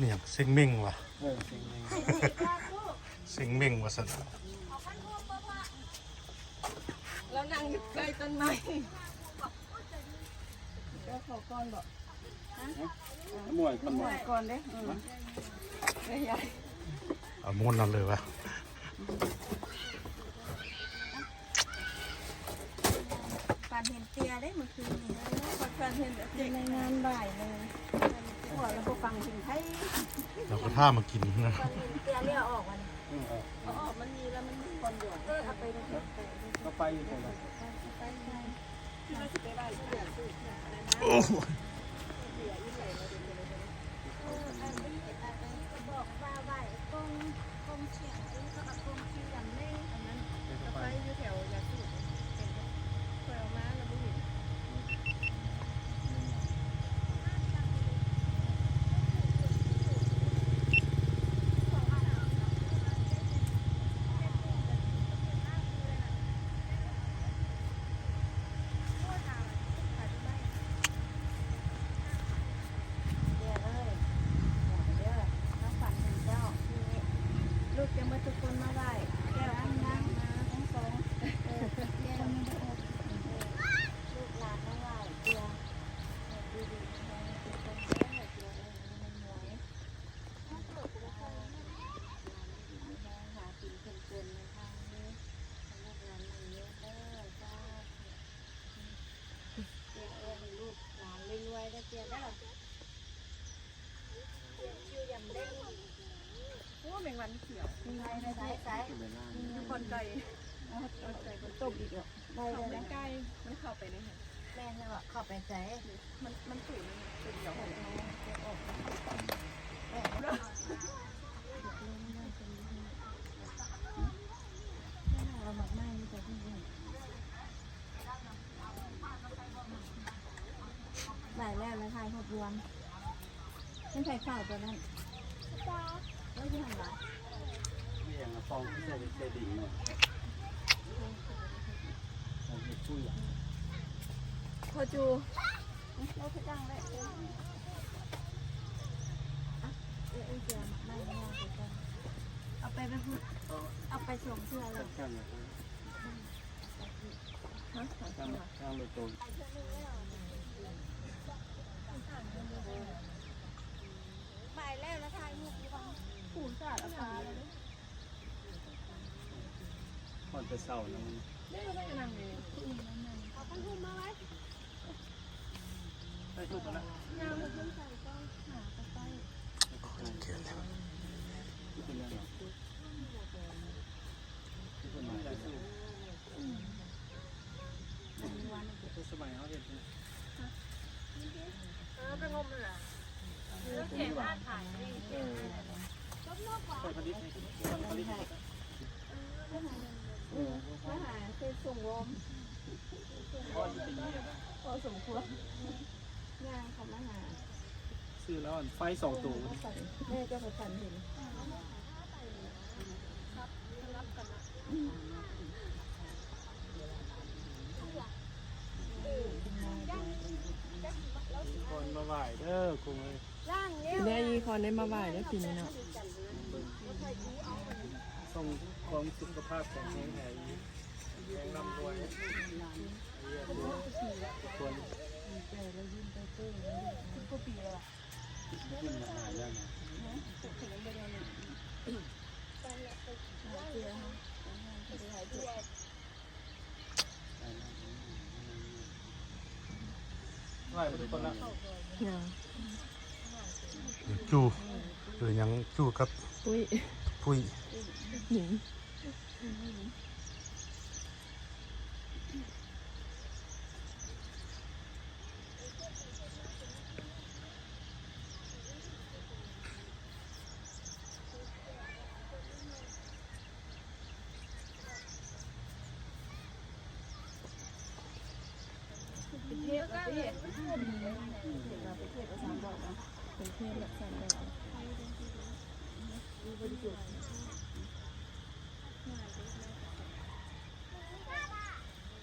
ອີ່ຫຍັງ ເຊັງເມັ້ງຫວາ? ເອີ ເຊັງເມັ້ງ ເຊັງເມັ້ງວ່າຊັ້ນ. ລາວນັ່ງຢູ່ໃກ້ຕົ້ນໄມ້. ເຈົ້າເຂົ້າກ່ອນບໍ? ຮະ? ໝວຍກ່ອນ ໝວຍກ່ອນເດ້. ເອີ ເອົາໝູນນັ້ນເລີຍຫວາ? ຝັນເຫັນເຕ້ຍເດ້ມື້ຄືນນີ້. ເອີ ຝັນເຫັນເຕ້ຍໃນງານບ່າຍເລີຍ. ຫົວລະບໍ່ຟັງເພງໃຜ. ລາວກໍຖ້າມາກິນນະ. ຝັນເຫັນເຕ້ຍເລືອອອກວັນ. ເອີ ເອົາອອກ ມັນມີແລ້ວ ມັນມີຄວາມດຽວ. ເອີ ເອົາໄປເລີຍ. ເອົາໄປຢູ່ໃສລະ? ໄປ ໄປ ໄປ. ໂອ້ຍ ເອີ ອັນນີ້ ອັນນີ້ກະບອກວ່າໄຫວ້ກົງ ກົງຊຽງ ອັນນີ້ກະກົງຊີດຳແດງ ອັນນັ້ນກະໄປຢູ່ແຖວຢາສູບ ເຫັນບໍ່? ຂ້ອຍເອົາມາແລ້ວບໍ່ເຫັນ. ເຈົ້າເອີຍ ເຈົ້າເດີ ເຮົາຝັນເຫັນເຈົ້າ ລູກຈະໝົດທຸກຄົນມາໄຫວ້ແກ້ວທັງນາງ ທັງສອງ ເອີ ແກ້ວ ລູກຫຼານມາໄຫວ້ເຈົ້າ ຢູ່ດີມີແຮງທຸກຄົນເດີ ເຈົ້າເອີຍ ແມ່ນໝວຍ ຢູ່ດີມີແຮງ ຫາກິນເປັນເປັນໃນທາງເດີ ໃຫ້ລູກຫຼານໝັ້ນຍືນເດີ ສາທຸ. ເຈົ້າເອີຍ ໃຫ້ລູກຫຼານລວຍໆເດີເຈົ້າເດີ. ໂອ້ ແມງວັນຂຽວ ແມງວັນໃສໆ ຢູ່ບ່ອນໄກ່ ເອົາ ເອົາໄກ່ ມັນຕົກອີກແລ້ວ ໄດ້ ເຂົ້າໄປ ໄດ້ ໃກ້ ມັນເຂົ້າໄປໃນຫັ້ນ. ແມ່ນແລ້ວ ເຂົ້າໄປໃສ? ມັນ ມັນສູງ ຕົວດຽວ ເອົາອອກ ເອົາໝາກໄມ້ ໄດ້ແລ້ວ ແລ້ວຖ່າຍຮູບລວມ ມັນໃສ່ຂາວຕົວນັ້ນ ເອີ ຢູ່ຫັ້ນລະ ມີຫຍັງ ຟອງທີ່ໃສ່ ໃສ່ດິນເນາະ ເຮັດປຸ໋ຍ ພໍຈູ ເອົາໄປຕັ້ງໄວ້ ເອີ ເອີ ເອົາໄປໄວ້ພຸ້ນ ເອົາໄປສອງເທື່ອແລ້ວ. ທາງ ທາງໂດຍຕົງ ໄປແລ້ວລະຖ່າຍຮູບຢູ່ບ້ານ ປູສາດອາຄາເລີຍເດ້ ຮອດແຕ່ເຊົ້ານະ ເດ້ ໄປນັ່ງເດ້ ເອົາຄັນຮູບມາໄວ້ ໄດ້ຮູບແລ້ວນະ ຍ່າງລົງຂຶ້ນໄປກ່ອນ ຫາໄປ ໂອເຄ ເປັນແນວນັ້ນ ສະໄໝເຮົາເຮັດ ເອີ ໄປງົມຫັ້ນລະ ເອີ ເຂດຮ້ານຂາຍ ເອີ ໃສ່ຜະລິດ ໃສ່ຜະລິດ ເອີ ມາຫາເຂດສົ່ງວອມ ພໍສົມຄວນ ຍ່າງເຂົ້າມາຫາ ຊື້ແລ້ວໄຟສອງໂຕ ແມ່ເຈົ້າກໍຝັນເຫັນ ຄອນມາໄຫວ້ເດີ ຄົງເອີຍ ຊິໄດ້ອີຄອນໄດ້ມາໄຫວ້ເດີປີນີ້ເນາະ ສົ່ງຄວາມສຸຂະພາບແຂງແຮງໃຫ້ ແຮງລ່ຳລວຍ ທຸກຄົນ ຫວາຍບໍ່ທຸກຄົນລະ ຍັງ ຈູ່ ຫຼືຫຍັງ ຈູ່ກັບ ປຸ້ຍ ປຸ້ຍ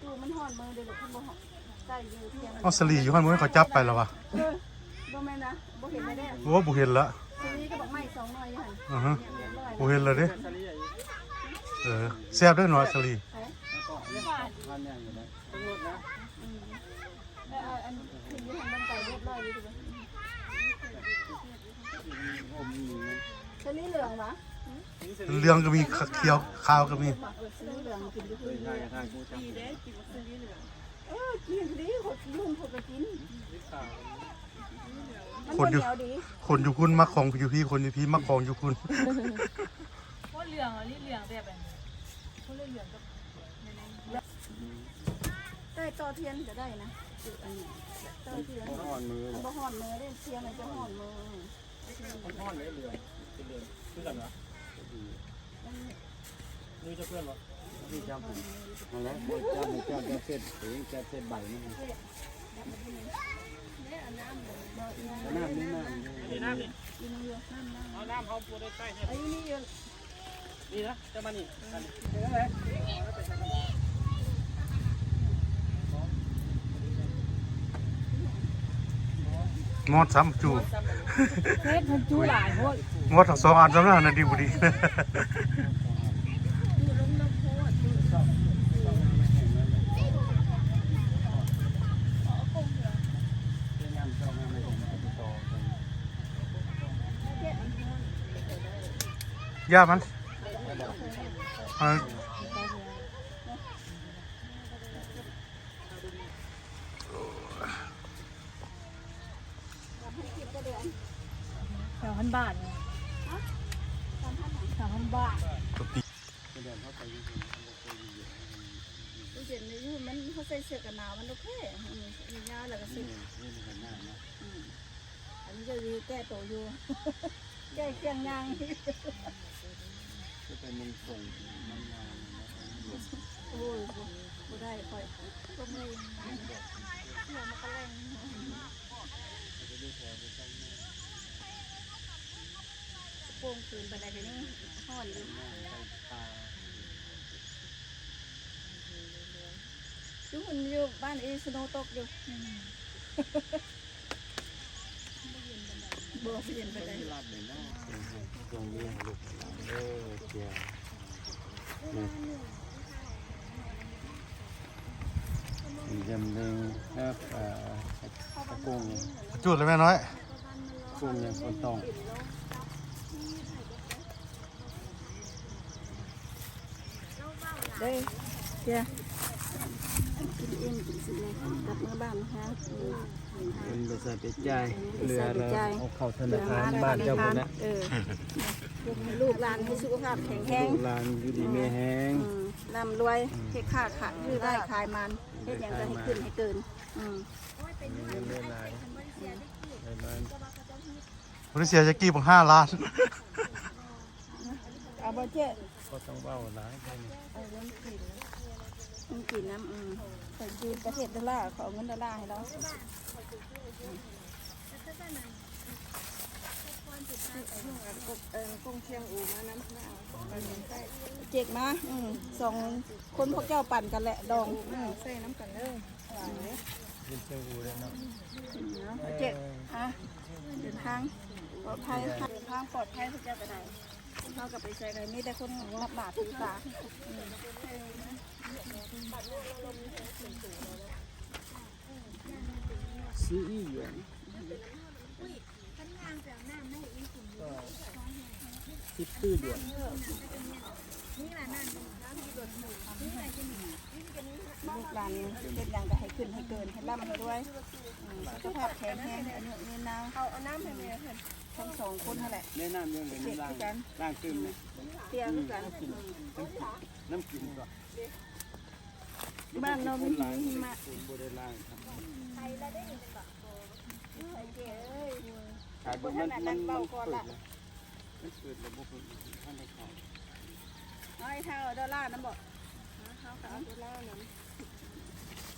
ຕູ້ມັນຮ້ອນມືເດ້ລູກ ຄັນບໍ່ໃສ່ຢູ່ທຽງ ເອົາສາລີຢູ່ຫັ້ນ ບໍ່ແມ່ນເຂົາຈັບໄປແລ້ວຫວາ? ເອີ ບໍ່ແມ່ນນະ ບໍ່ເຫັນແລ້ວເດ້ ໂອ້ ບໍ່ເຫັນລະ ສາລີກໍ ອືຮຶ ໂອ້ ເຫັນແລ້ວເດ້. ເອີ ແຊບເດີ້ເນາະ ສາລີ. ເຫຼືອງກໍມີ ຂ- ຂຽວ ຂາວກໍມີ. ເອີ ກິນດີ ຄົນຢູ່ພຸ້ນມັກຂອງຢູ່ພີ້ ຄົນຢູ່ພີ້ມັກຂອງຢູ່ພຸ້ນ. ບໍ່ເຫຼືອງ ອັນນີ້ເຫຼືອງແບບ ອັນນີ້ບໍ່ເຫຼືອງກັບ ແຕ່ຕໍ່ທຽນກໍໄດ້ນະ. ອັນນີ້ຕໍ່ທຽນ ມັນບໍ່ຮ້ອນມື ມັນບໍ່ຮ້ອນມືເດ້ ທຽນມັນຈະຮ້ອນມື. ມັນຮ້ອນເດ້ ເຫຼືອງ ເປັນເຫຼືອງຄືກັນຫວາ? ນີ້ຈະເພື່ອນບໍ່? ນີ້ຈຳ ນັ້ນແຫຼະ ບໍ່ຈຳ ຈຳ ຈຳເສັ້ນ ຈຳເສັ້ນໃບມັນ. ເອົານ້ຳນີ້ ນ້ຳນີ້ ນີ້ນ້ຳນີ້ ເອົານ້ຳເຮົາບໍ່ໄດ້ໃຊ້ ອັນນີ້ມີຢູ່. ນີ້ນະ ຈະມານີ້ ອັນນີ້ ມອດຊ້ຳຈູ ເຮັດໃຫ້ຈູຫຼາຍໂພດ ມອດທັງສອງອັນຊ້ຳນັ້ນນະ ດີບໍ່ດີ. ຢ່າມັນ ເອີ ສາມພັນບາດ ສາມພັນບາດ. ເຢັນຢູ່ ມັນ ເຮົາໃສ່ເສື້ອກັນໜາວ ມັນໂອເຄ ອືມ ຍາວແລ້ວກໍເຊັດ ອືມ ອັນນີ້ກໍຢູ່ແກ້ໂຕຢູ່ ແກ້ເຄື່ອງຍ່າງ. ຄືໄປເມືອງຊົງ ມັນງາມເນາະ. ໂອ້ຍ ບໍ່ ບໍ່ໄດ້ ຂ້ອຍກໍເມື່ອຍ ຫົວມັນກະແລ່ງ ໂປ່ງຄືນປານໃດກໍຍັງຮ້ອນຢູ່. ຢູ່ພຸ້ນ ຢູ່ບ້ານອີສະໂນຕົກຢູ່. ບໍ່ເຢັນປານໃດ ບໍ່ເຢັນປານໃດ. ໂຮງຮຽນລູກເດີ ເຈົ້າ ນີ້ ນີ້ຈຳເລີຍ ເອີ ອາກົງ ຈູດແລ້ວແມ່ນ້ອຍ ກົງຍັງຄົນຕ້ອງ. ເດ້ ເຈ້ຍ ກິນເອງກິນຊິເລີຍ ກັບເມືອບ້ານຫາ ເອີ ເປັນບໍລິສັດໄປຈ່າຍ ເຫຼືອແລ້ວເອົາເຂົ້າທະນາຄານບ້ານເຈົ້າພຸ້ນນະ. ເອີ ລູກຫຼານໃຫ້ສຸຂະພາບແຂງແຮງ ລູກຫຼານຢູ່ດີມີແຮງ ອືມ ລ່ຳລວຍ ອືມ ເຮັດຄ້າຂາຍ ຊື້ໄດ້ຂາຍມັນ ເຮັດຫຍັງກໍໃຫ້ຂຶ້ນໃຫ້ເກີນ ອືມ ເງິນໄດ້ຫຼາຍ ໄດ້ຫຼາຍ ບໍ່ໄດ້ເສຍຈັກກີບ ຫ້າລ້ານ. ເອົາບໍ່ເຈ້? ບໍ່ຕ້ອງເວົ້າຫຼາຍ ເອົາເງິນກີນ ເງິນກີນນຳ ອືມ ຂ້ອຍຢູ່ປະເທດໂດລາ ເຂົາເອົາເງິນໂດລາໃຫ້ລາວ. ເອີ ກົງຄຽງອູມານຳ ມາເອົາ ເຈັກມາ ອືມ ສອງຄົນພວກເຈົ້າປັນກັນແຫຼະ ດອງ ອືມ ໃສ່ນຳກັນເດີ. ເປັນເຄື່ອງອູແລ້ວເນາະ ເອີ ເຈັກ ອ່ະ ເດີນທາງປອດໄພ ເດີນທາງປອດໄພ ພວກເຈົ້າກໍໄດ້ ເຮົາກໍໄປໃສກໍມີແຕ່ຄົນຮັບບາບຖືບາ ອືມ ສີ່ຫຍວນ. ສິບຕື້ຢວນ ລູກຫຼານເຮັດຫຍັງກໍໃຫ້ຂຶ້ນໃຫ້ເກີນ ໃຫ້ລ່ຳໃຫ້ລວຍ ອືມ ສຸຂະພາບແຂງແຮງ ອາຍຸຍືນນາວ ເອົາ ເອົານ້ຳໃຫ້ແມ່ເພິ່ນ ທັງສອງຄົນຫັ້ນແຫຼະ ແມ່ນ້ຳຍັງເປັນລ້າງ ລ້າງຕື່ມນະ ເປ່ຍຄືກັນ ນ້ຳກິນ ນ້ຳກິນກ່ອນ. ບ້ານເຮົາມັນມີຫິມະ ບໍ່ໄດ້ລ້າງ ຂາຍເບິ່ງ ມັນ ມັນ ມັນເປີດແລ້ວ ມັນເປີດແລ້ວບໍ່ເປີດ ບໍ່ທັນໄດ້ເຂົ້າ. ເອົາໄອ້ເຖົ້າໂດລານຳບໍ່? ເຮົາກໍເອົາໂດລານຳ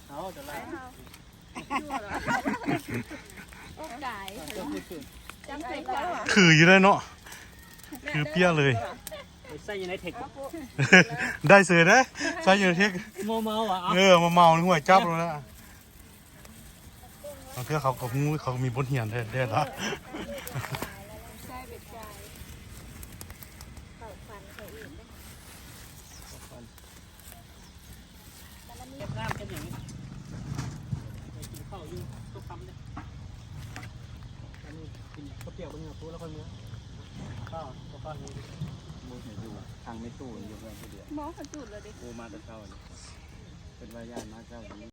ເອົາໂດລານຳ ໂອ້ ຕາຍ ຈຳເປັນ ຄືຢູ່ເດ້ເນາະ ຄືເປຍເລີຍ. ໄປໃສ່ຢູ່ໃນເທັກ ໄດ້ເສີຍເດ້ ໃສ່ຢູ່ໃນເທັກ ເມົາໆ ຫວາ ເອີ ເມົາໆ ໃນຫ້ວຍຈັບແລ້ວນະ. ບາງເທື່ອເຂົາກໍຮູ້ ເຂົາກໍມີບົດຮຽນແທ້ໆ ລະ ໃຊ້ເປັນຈ່າຍ ເຮັດນ້ຳເຮັດຫຍັງນີ້ ໄປກິນເຂົ້າຢູ່ຕົກຄ່ຳເດ້. ອັນນີ້ກິນເຂົ້າປຽກເບິ່ງເນາະ ແລ້ວຄ່ອຍເມືອ. ເຂົ້າ ເຂົ້າ ເຂົ້ານີ້ ບໍ່ໃຫ້ຢູ່ ທາງແມ່ຕູ້ຢູ່ເຮືອນຜູ້ດຽວ. ບໍ່ ເຂົາຈູດແລ້ວເດ້. ໂອ້ ມາແຕ່ເຊົ້ານີ້ ເພິ່ນວ່າຢ້ານມາເຊົ້ານີ້